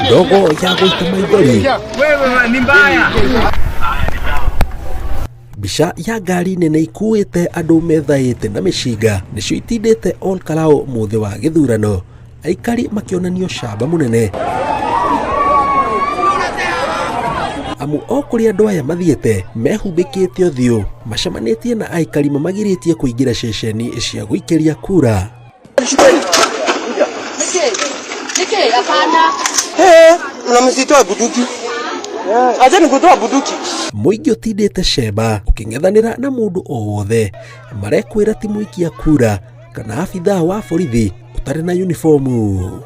Ndogo ya gũita maithori. Mbica ya ngari nene ikuĩte andũ methaĩte na mĩcinga nĩcio itindĩte Ol Kalou mũthĩ wa gĩthurano, aikari makĩonanio camba mũnene. Amu o kũrĩa andũ aya mathiĩte mehumbĩkĩte ũthiũ, macemanĩtie na aikari mamagirĩtie kũingĩra ceceni cia gũikĩria kura. Na msitoe bunduki. Acheni kutoa bunduki. Mũingĩ ũtindĩte cemba ũkĩng'ethanĩra na mũndũ o wothe marekwĩra ti mũikia kura kana abithaa wa borithi ũtarĩ na unifomu.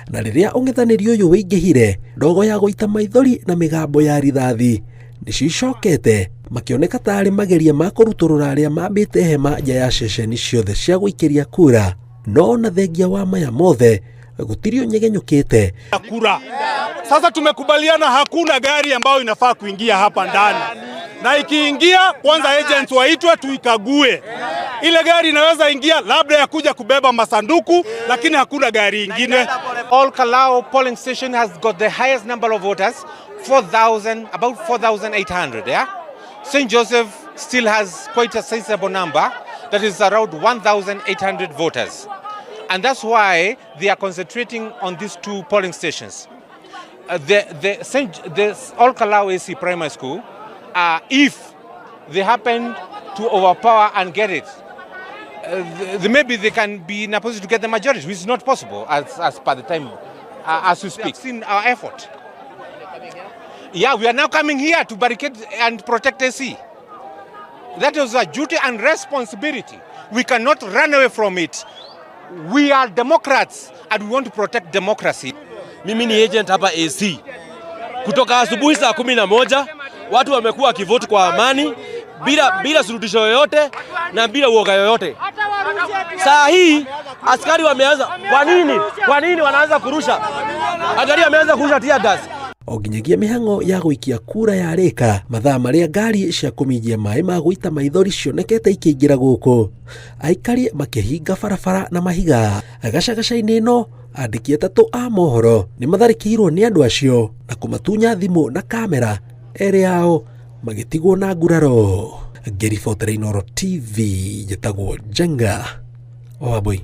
Na rĩrĩa ũng'ethanĩri ũyũ wĩingĩhire, ndogo ya gũita maithori na mĩgambo ya rithathi nĩcio icokete makĩoneka tarĩ mageria ma kũrutũrũra arĩa mambĩte hema nja ya ceceni ciothe cia gũikĩria kura. No ona thengia wa maya mothe gũtirĩ ũnyegenyũkĩte. Kura. Sasa tumekubaliana hakuna gari ambayo inafaa kuingia hapa ndani, na ikiingia kwanza agents waitwe tuikague. Ile gari inaweza ingia labda ya kuja kubeba masanduku, lakini hakuna gari ingine. Ol Kalou polling station has got the highest number of voters, 4,000, about 4,800. Yeah, St. Joseph still has quite a sizable number, that is around 1,800 voters. And that's why they are concentrating on these two polling stations. The Ol Kalou AC Primary School, if they happen to overpower and get it, maybe they can be in a position to get the majority, which is not possible as per the time, as we speak. Seen our effort. Yeah, we are now coming here to barricade and protect AC. That is a duty and responsibility. We cannot run away from it. We are Democrats and we want to protect democracy. Mimi ni agent hapa AC. Kutoka asubuhi saa 11 watu wamekuwa wakivote kwa amani bila suluhisho yoyote na bila uoga yoyote. Saa hii askari wameanza, kwa nini? Kwa nini wanaanza kurusha? Angalia, wameanza kurusha tear gas. O nginyagia mĩhang'o ya gũikia kura yarĩka, mathaa marĩa ngari cia kũminjia maĩ ma gũita maithori cionekete ikĩingĩra gũkũ, aikari makĩhinga barabara na mahiga. Gacagaca-inĩ ĩno, andĩki atatũ a mohoro nĩ matharĩkĩirwo nĩ andũ acio na kũmatunya thimũ na kamera, erĩ ao magĩtigwo na nguraro. Ngĩribotera Inooro TV, njĩtagwo Njenga wa Wambui.